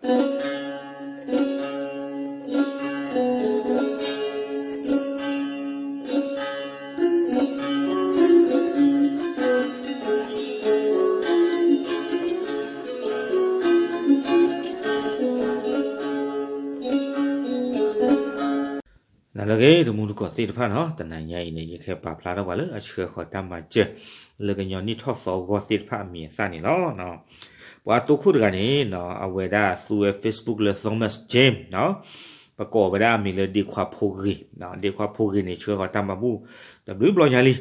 နလၢအဂ့ၤ တမူတကိးသ့ၣ်တဖၣ်နီၤ, တနၤညါအံၤန့ၣ် ယကဟဲပာ်ဖျါထီၣ်ပှၤလၢအဆှၢဃီၤတၢ်မၤစၢၤ လၢကညီနံၣ်ထီၣ်သီအဂီၢ်သ့ၣ်တဖၣ်အမံၤအသၣ်န့ၣ်လီၤ. ပှၤတိခိၣ်တဂၤန့ၣ်နီၤ အဝဲဒၣ်သူဝဲ Facebook လၢ Thomas James နီၤ, ပကိးဝဲဒၣ်အမံၤလၢဒ့ခွါဖိဂ့ၤ, ဒ့ခွါဖိဂ့ၤန့ၣ် ဆှၢဃီၤတၢ်မၤဘူၣ် တဘျုးဘျီညါလံ,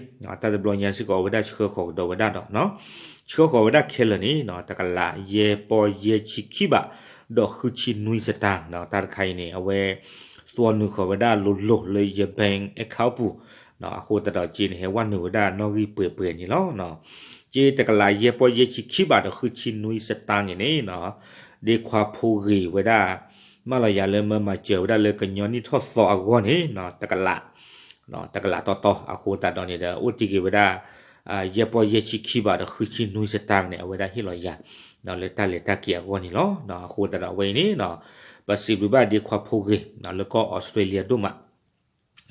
တၢ်တဘျီညါစ့ၢ်ကီး အဝဲဒၣ်ဆှၢဃီၤကဒီးဝဲဒၣ်ဒီးနီၤ, ဆှၢဃီၤဝဲဒၣ်ခဲလၢာ်န့ၣ်နီၤ တကလးယဲၢ်ပီၢ်ယဲၢ်ဆံခံဘး ဒီးဃုဆံနွံစတၢ်နီၤ, တၢ်တခါအံၤန့ၣ် အဝဲ သွီနုာ်ဃီၤဝဲဒၣ်လိၤလိၤလၢယ bank account ပူၤ, အဃိသတးဒီးစ့န့ၣ် ဟဲဝဲနုာ်ဝဲဒၣ်နီၣ်ဂံၢ်ပှဲၤပှဲၤန့ၣ်လီၤ. စ့တကလးယဲၢ်ပီၢ်ယဲၢ်ဆံခံဘးဒီးဃုဆံနွံစတၢ်န့ၣ်န့ၣ်နီၤ, ဒ့ခွါဖိဂ့ၤဝဲဒၣ် မၢလီၤယၤလၢမၢမၤစၢၤဝဲဒၣ်လၢကညီနံၣ်ထီၣ်သီအဂီၢ်န့ၣ်နီၤ တကလး တကလးတီတီ အဃိသတးဒီးန့ၣ်ဒီး အိၣ်တ့ၢ်က့ၤဝဲဒၣ် ယဲၢ်ပီၢ်ယဲၢ်ဆံခံဘးဒီးဃုဆံနွံစတၢ်န့ၣ် အဝဲဒၣ်ဟ့ၣ်လီၤယၤ လၢတၢ်လဲၤတၢ်က့ၤအဂီၢ်န့ၣ်လီၤ. အဃိသတးဒီးအဝဲအံၤန့ၣ်နီၤ ပစံးဘျုးဘၣ်ဒ့ခွါဖိဂ့ၤ လၢကီၢ်အီစထြ့လယါဒိၣ်မး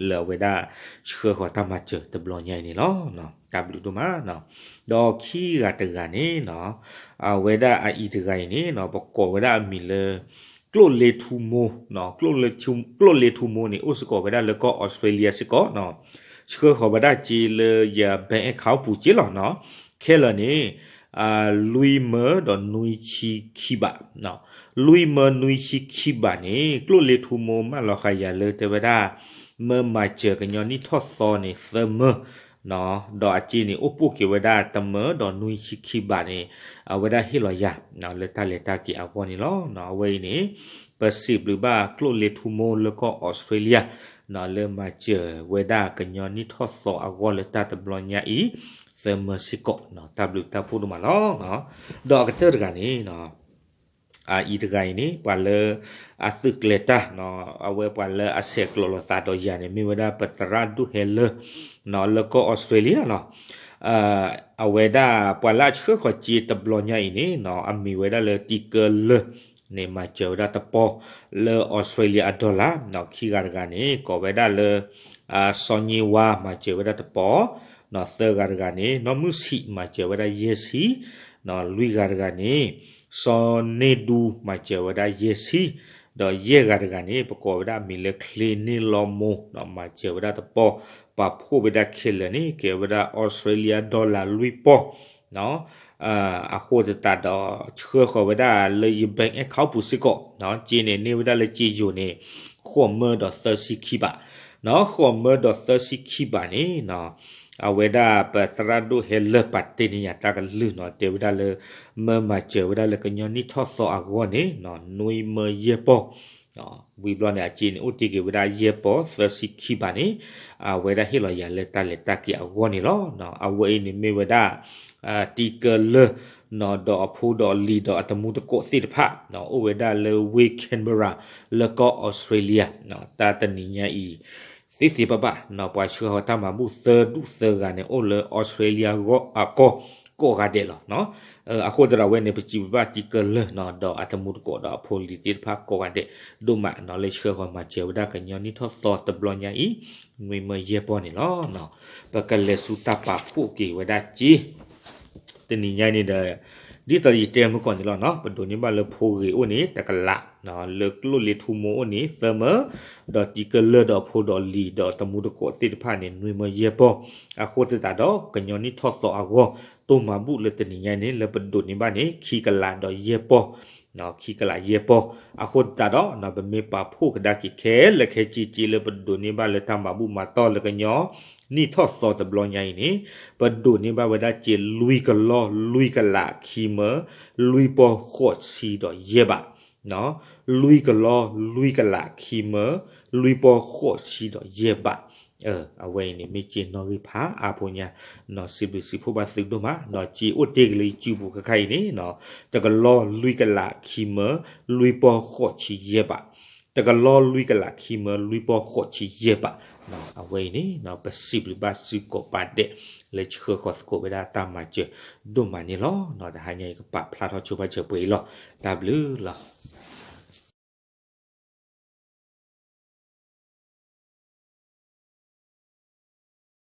လၢအဝဲဒၣ်ဆှၢဃီၤတၢ်မၤစၢၤတဘျီညါအံၤန့ၣ်လီၤ. တၢ်ဘျုးဒိၣ်မးနီၤ. ဒီးခံဂၤတဂၤန့ၣ်နီၤ အဝဲဒၣ်အအံၤတဂၤအံၤန့ၣ်နီၤ ပကိးဝဲဒၣ်အမံၤလၢ ကျိၣ်လ့ထူမိၢ်, ကျိၣ်လ့ထူမိၢ်န့ၣ် အိၣ်စ့ၢ်ကီးဝဲဒၣ်လၢကီၢ်အီစထြ့လယါစ့ၢ်ကီးနီၤ, ဆှၢဃီၤဝဲဒၣ်စ့လၢယ bank account ပူၤစ့လီၤနီၤ, ခဲလၢာ်န့ၣ် လွံၢ်မၢဒီးနွံဆံခံဘး, လွံၢ်မၢနွံဆံခံဘးန့ၣ် ကျိၣ်လ့ထူမိၢ်မၢလီၤဃာ်ယၤလၢတဲဝဲဒၣ် မၢမၤစၢၤကညီနံၣ်ထီၣ်သီန့ၣ် သၢမၢ, ဒီးအစ့န့ၣ် အိၣ်ပိာ်က့ၤဝဲဒၣ်တမၢဒီးနွံဆံခံဘးန့ၣ် အဝဲဒၣ်ဟ့ၣ်လီၤယၤ လၢတၢ်လဲၤတၢ်က့ၤအဂီၢ်န့ၣ်လီၤ. အဝဲအံၤန့ၣ် ပစံးဘျုးဘၣ်ကျိၣ်လ့ထူမိၢ်လၢကီၢ်အီစထြ့လယါ လၢမၤစၢၤဝဲဒၣ်ကညီနံၣ်ထီၣ်သီအဂီၢ်လၢတၢ်တဘျီညါအံၤ သၢမၢစ့ၢ်ကီး, တၢ်ဘျုးတၢ်ဖှိၣ်ဒိၣ်မးလီၤ. ဒီးအကတၢၢ်တဂၤန့ၣ် အအံၤတဂၤအံၤန့ၣ် ပှၤလၢအသုးကျဲၤတၢ်, အဝဲပှၤလၢအဆဲးကျိးလိာ်သးဒီးယၤန့ၣ် မ့ၢ်ဝဲဒၣ်ပသရၣ်ဒိၣ်ဟဲလၢ လၢကီၢ်အီစထြ့လယါလီၤ. အဝဲဒၣ်ပှၤလၢအဆှၢဃီၤစ့တဘျီညါအံၤန့ၣ် အမံၤဝဲဒၣ်လၢတံကၢလၢၢ်န့ၣ် မၤစၢၤဝဲဒၣ်တပီၢ် လၢအီစထြ့လယါအdollar, ခံဂၤတဂၤန့ၣ် ကိးဝဲဒၣ်လၢ စီၤည့ဝါ မၤစၢၤဝဲဒၣ်တပီၢ်, သၢဂၤတဂၤန့ၣ် နီၢ်မုၢ်ဆံး မၤစၢၤဝဲဒၣ်ယဲၢ်ဆံ, လွံၢ်ဂၤတဂၤန့ၣ် စီၤန့ၢ်ဒူ မၤစၢၤဝဲဒၣ်ယဲၢ်ဆံ, ဒီးယဲၢ်ဂၤတဂၤန့ၣ် ပကိးဝဲဒၣ်အမံၤလၢချ့န့ၢ်လီၤမိၢ်, မၤစၢၤဝဲဒၣ်တပီၢ်, ပာ်ဖှိၣ်ဝဲဒၣ်ခဲလၢာ်န့ၣ် ကဲဝဲဒၣ်အီစထြ့လယါdollarလွံၢ်ပီၢ် အဃိသတးဒီး ဆှၢဃီၤဝဲဒၣ်လၢယ bank account ပူၤစ့ၢ်ကီး, စ့န့ၣ် န့ၢ်ဝဲဒၣ်လၢစ့ယိၤန့ၣ် ဃိးမၢဒီးသၢဆံခံဘး, ဃိးမၢဒီးသၢဆံခံဘးန့ၣ် အဝဲဒၣ်ပသရၣ်ဒိၣ်ဟဲလၢပာ်တ့ၢ်န့ၢ်ယၤတၢ်ကလုၢ်နီၤ တဲဝဲဒၣ်လၢ မၢမၤစၢၤဝဲဒၣ်လၢကညီနံၣ်ထီၣ်သီအဂီၢ်န့ၣ် နွံမၢယဲၢ်ပီၢ် ဝံၤဘျီန့ၣ် အစ့န့ၣ် အိၣ်တ့ၢ်က့ၤဝဲဒၣ်ယဲၢ်ပီၢ်သၢဆံခံဘးန့ၣ် အဝဲဒၣ်ဟ့ၣ်လီၤယၤလၢတၢ်လဲၤတၢ်က့ၤအဂီၢ်န့ၣ်လီၤ. အဝဲအံၤန့ၣ်မ့ၢ်ဝဲဒၣ် တံကၢလၢၢ် ဒီးအဖိဒီးလံၤဒီးအတမူတကိးသ့ၣ်တဖၣ် အိၣ်ဝဲဒၣ်လၢဝ့ၢ် Canberra လၢကီၢ်အီစထြ့လယါ တၢ်တနံၤညါအံၤ သ့သ့ဘၣ်ဘၣ် ပှၤဆှၢဃီၤတၢ်မၤဘူၣ်သၢဒူၣ်သၢဂၤန့ၣ် အိၣ်လၢအီစထြ့လယါအကီၢ်ကိးဂၤဒဲးလီၤ. အဃိသတးဒီးအဝဲန့ၣ် ပစံးဘျုးဘၣ်တံကၢလၢၢ် ဒီးအတမူတကိးဒီးအဖိလံၤသ့ၣ်တဖၣ်ကိးဂၤဒဲး ဒိၣ်မး လၢဆှၢဃီၤမၤစၢၤဝဲဒၣ်ကညီနံၣ်ထီၣ်သီတဘျီညါအံၤ နွံမၢယဲၢ်ပီၢ်န့ၣ်လီၤ. ပကလဲၤဆူတၢ်ပာ်ဖှိၣ်က့ၤဝဲဒၣ်စ့ တနံၤညါန့ၣ်ဒီး ဒ်သိးယတဲမုၢ်ကီၢ်န့ၣ်လီၤနီၤ ပဒိးန့ၢ်ဘၣ်လၢဖိဂ့ၤအိၣ်န့ၣ် တကလး, လၢကျိၣ်လ့ထူမိၢ်အိၣ်န့ၣ် သၢမၢ, ဒီးတံကၢလၢၢ်ဒီးအဖိဒီးလံၤဒီးတမူတကိးသ့ၣ်တဖၣ်န့ၣ် နွံမၢယဲၢ်ပီၢ်, အဃိသတးဒီး ကညီနံၣ်ထီၣ်သီအဂီၢ် တိၢ်မၤဘူၣ်လၢတနံၤညါန့ၣ် လၢပဒိးန့ၢ်ဘၣ်န့ၣ် ခံကလးဒီးယဲၢ်ပီၢ် ခံကလးယဲၢ်ပီၢ်, အဃိသတးဒီး ပမ့ၢ်ပာ်ဖှိၣ်ကဒါက့ၤခဲလၢာ်ခဲဆ့စ့ လၢပဒိးန့ၢ်ဘၣ်လၢတၢ်မၤဘူၣ်မၤတီၢ်လၢကညီ နံၣ်ထီၣ်သီတဘျီညါအံၤန့ၣ် ပဒိးန့ၢ်ဘၣ်ဝဲဒၣ်စ့ လွံၢ်ကလီၢ် လွံၢ်ကလး ခံမၢ လွံၢ်ပီၢ် ဃိးဆံဒီးယဲၢ်ဘး, လွံၢ်ကလီၢ် လွံၢ်ကလး ခံမၢ လွံၢ်ပီၢ် ဃိးဆံဒီးယဲၢ်ဘး, အဝဲအံၤန့ၣ် မ့ၢ်စ့နီၣ်ဂံၢ်ဖးအါဖိညါ, စံးဘျုးစံးဖှိၣ်ဘၣ်သုဒိၣ်မး, ဒီးစ့အိၣ်တ့ၢ်က့ၤလၢယစုပူၤခဲခါအံၤန့ၣ် တကလီၢ် လွံၢ်ကလး ခံမၢ လွံၢ်ပီၢ် ဃိးဆံယဲၢ်ဘး, တကလီၢ် လွံၢ်ကလး ခံမၢ လွံၢ်ပီၢ် ဃိးဆံယဲၢ်ဘး, အဝဲအံၤန့ၣ် ပစံးဘျုးဘၣ်စုကိးပာ်ဒဲး လၢဆှၢဃီၤသကိးဝဲဒၣ်တၢ်မၤစၢၤဒိၣ်မးန့ၣ်လီၤ. တဟါညါအံၤကပာ်ဖျါထီၣ်ဆိဘၣ်စၢၤပှဲၤအံၤလီၤ. တၢ်ဘျုးလီၤ.